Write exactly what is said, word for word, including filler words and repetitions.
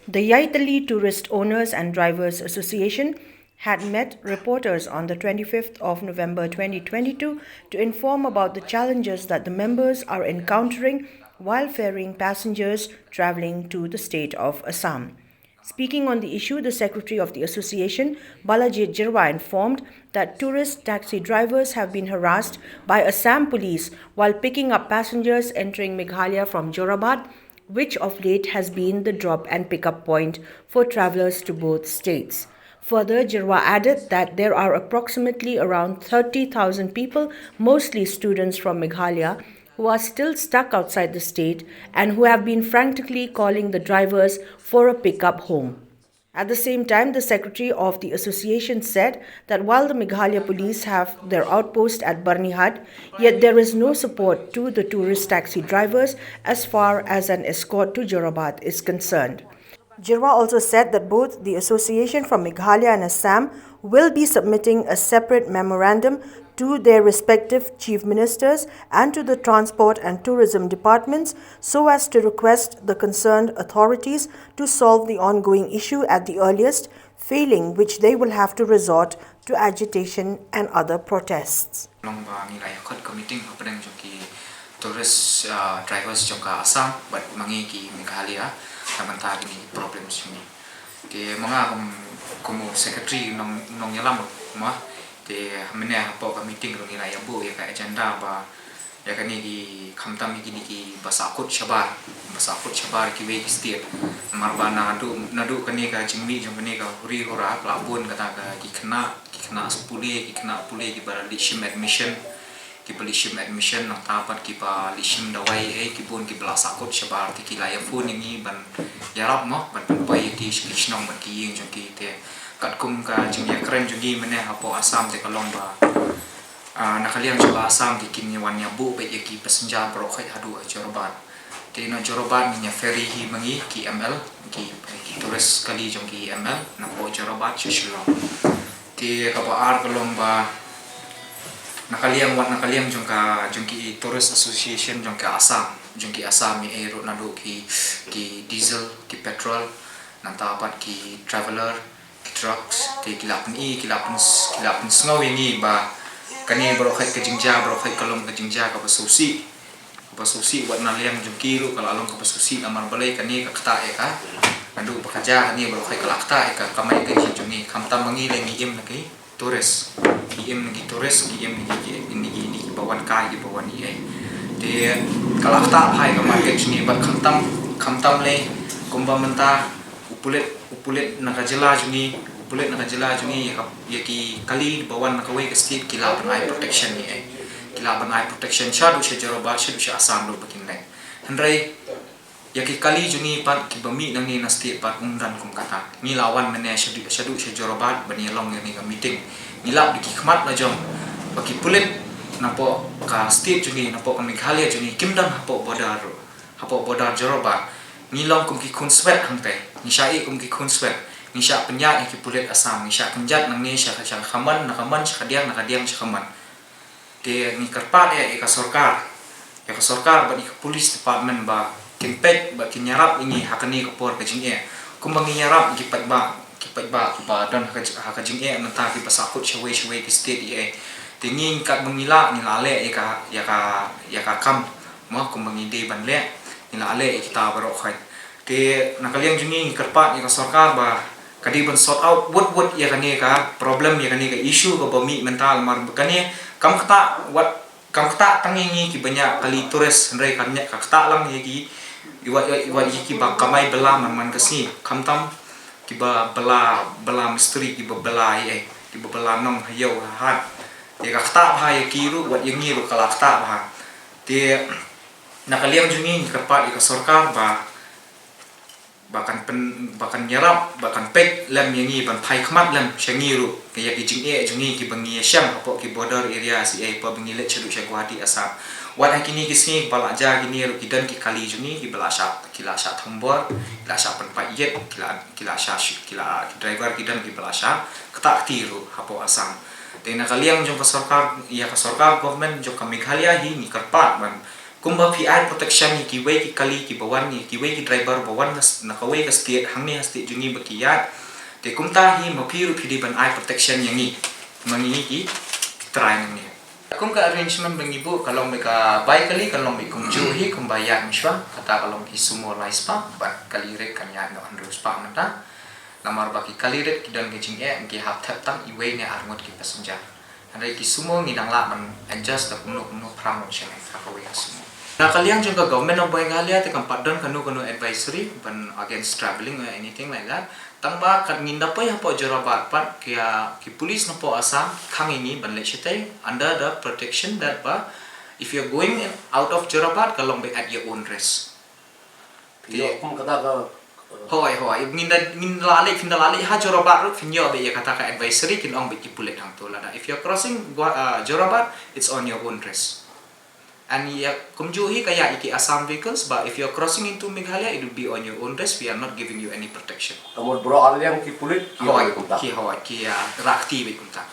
The Yaitali Tourist Owners and Drivers Association had met reporters on the twenty-fifth of November twenty twenty-two to inform about the challenges that the members are encountering while ferrying passengers travelling to the state of Assam. Speaking on the issue, the secretary of the association, Balajit Jyrwa, informed that tourist taxi drivers have been harassed by Assam police while picking up passengers entering Meghalaya from Jorabat, which of late has been the drop and pickup point for travellers to both states. Further, Jyrwa added that there are approximately around thirty thousand people, mostly students from Meghalaya, who are still stuck outside the state and who have been frantically calling the drivers for a pickup home. At the same time, the secretary of the association said that while the Meghalaya police have their outpost at Byrnihat, yet there is no support to the tourist taxi drivers as far as an escort to Jorabat is concerned. Jyrwa also said that both the association from Meghalaya and Assam will be submitting a separate memorandum to their respective chief ministers and to the transport and tourism departments so as to request the concerned authorities to solve the ongoing issue at the earliest, failing which they will have to resort to agitation and other protests. Long ba ngi la ïa khot ka meeting hapdeng jong ki tourist, ah, drivers jong ka Assam bad ma ngi ki Meghalaya na bynta kine ki problems jong ngi. Te ma nga kum, kum u secretary nong, nongïalam ma. Te mynne hapoh ka meeting ruh ngi la ïa buh ïa ka agenda ba ïa kane ki khamtam ïa kine ki ba sahkut shabar, ba sahkut shabar kiwei ki state. Namar ba naduh, naduh kane ka jingmih jong kane ka huri hura ka la bun kata ka ki khynnah, ki khynnah skul, ki khynnah skul kiba la leit shim admission, kiba leit shim admission nangta pat kiba leit shim dawai, eh, ki bun kiba la sahkut shabar. Te ki la ïa phone ïa ngi ban ïarap mo, ban pynpoi ïa ki sha ki shnong bad ki ïing jong ki. Te katkum ka jingïakren jong ngi mynne hapoh Assam te ka long ba, ah, na ka liang jong ka Assam te kin ïa wan ïa buh beit ïa ki passenger baroh khoit haduh ha Jorabat. Te na Jorabat ngin ïa ferry hi ma ngi ki M L, ki, ki tourist kali jong ki M L napoh Jorabat sha Shillong. Te kaba ar ka long ba na ka liang, wat na ka liang jong ka, jong ki tourist association jong ka Assam, jong ki Assam ïa ei ruh naduh ki, ki diesel, ki petrol, nangta pat ki traveller, ki trucks, te ki la pyni, ki la pyn, ki la pynsngew ïa ngi ba kane baroh khoit ka jingjia, baroh khoit ka long ka jingjia kaba sngewsih. Kaba sngewsih wat na liang jong ki ruh ka la long kaba sngewsih namar balei kane ka ktah ïa ka. Naduh ba ka jia kane baroh khoit ka la ktah ïa ka kamai kajih jong ngi, khamtam ma ngi lei ngi im na ki tourist. Ngi im na ki tourist, ngi im na ki, na ki, na kiba wan kai, kiba wan ïa ei. Te ka la ktah bha ïa ka market jong ngi bad khamtam, khamtam lei kumba mynta u pulit, u pulit na ka jylla jong ngi, u pulit na ka jylla jong ngi ïa ka, ïa ki kali ba wan na kawei ka state ki lah ban ai protection ïa ei. Ki lah ban ai protection shaduh sha Jorabat, shaduh sha Assam ruh ba kin leit. Hynrei ïa ki kali jong ngi pat kiba mih nangne na state pat ym don kum kata. Ngi la wan mynne shaduh, shaduh sha Jorabat ban ïa long ïa kane ka meeting. Ngi lap da ki khmat la jong ba ki pulit napoh ka state jong ngi, napoh ka Meghalaya jong ngi kim don hapoh border ruh. Hapoh border Jorabat. Ngi long kum ki khun swet hangtai. Ngi shah ïeh kum ki khun swet. Ngi shah pynïaid ïa ki pulit Assam. Ngi shah kynjat nangne sha, sha ka mon, na ka mon sha ka diang, na ka diang sha ka mon. Te ngi kyrpad ïa, ïa ka sorkar. Ïa ka sorkar bad ïa ka police department ba kin peit, ba kin ïarap ïa ngi ha kane ka por ka jingeh. Kumba ngi ïarap ïa ki paidbah, ki paidbah kiba don ha ka, ha ka jingeh mynta kiba sahkut shawei shawei ki state ïa ei. Te ngi katba ngi lah, ngi la leh ïa ka, ïa ka, ïa ka kam. Mo, kumba ngi dei ban leh, ngi la leh ïa kita baroh khoit. Te na ka liang jong ngi ngi kyrpad ïa ka sorkar ba ka dei ban sort out wut wut ïa kane ka problem, ïa kane ka issue kaba mih mynta, namar ba kane kam ktah wat, kam ktah tang ïa ngi kiba ñiah kali tourist, hynrei ka ñiah, ka ktah lang ïa ki, ïa wat, ïa wat ïa kiba kamai bylla man man ka sngi, khamtam kiba bylla, bylla mistri, kiba bylla ïa ei, kiba bylla nong ha ïew ha hat. Te ka ktah bha ïa ki ruh, wat ïa ngi ruh ka la ktah bha. Te na ka liang jong ngi ngi kyrpad ïa ka sorkar ba, ba kan pyn, ba kan ïarap, ba kan peit lem ïa ngi, ban phai khmat lem sha ngi ruh ïa ki jingeh jong ngi kiba ngi ïashem hapoh ki border area, sha ei, hapoh ba ngi leit shaduh sha Guwahati, Assam. Wat ha kine ki sngi ba la jia kine ruh ki don ki kali jong ngi kiba la shah, ki la shah thombor, ki la shah pynpait ïit, ki la, ki la shah shu, ki la, ki driver ki don kiba la shah ktah kti ruh hapoh Assam. Te na ka liang jong ka sorkar, ïa ka sorkar government jong ka Meghalaya hi ngi kyrpad ban Kumba phi ai protection ïa kiwei ki kali kiba wan, ïa kiwei ki driver ba wan na s-, na kawei ka state, hangne ha state jong ngi ba ki ïaid. Te kumta hi ma phi ruh phi dei ban ai protection ïa ngi, ma ngi ki, ki trai nangne. Kum ka arrangement ba ngi buh ka long beit ka bai kali, ka long beit kumjuh hi kumba ïaid mynshwa, kata ka long ki sumo lai spah, bad kali rit kan ïaid noh hynriew spah mynta. Namar ba ki kali rit ki don ka jingeh, ki hap thep tang iwei ne ar ngut ki passenger. Hynrei ki sumo ngi dang lah ban adjust da kumno kumno phra ngut shane ha kawei ka sumo. Na ka liang jong ka Government of Meghalaya te kam pat don kano kano advisory ban against travelling or anything like that. Tang ba kat ngin da poi hapoh Jorabat pat, ki, ah, ki police napoh Assam khang ïa ngi ban leit shatei under the protection that ba if you're going in, out of Jorabat, ka long beit at your own risk. Ïoh kum kata ka, Hooid, hooid. Ngin da, ngin la leit, phin da la leit ha Jorabat ruh, phin ïoh beit ïa kata ka advisory, kin ong beit ki pulit hangto lada if you're crossing Gua-, uh, Jorabat, it's on your own risk. And ïa kumjuh hi ka ïa ïa ki Assam vehicles, but if you're crossing into Meghalaya, it will be on your own risk. We are not giving you any protection. Ka mut baroh ar liang ki pulit ki Hooid, ong kumta. Ki hooid, ki, uh, rah kti beit kumta.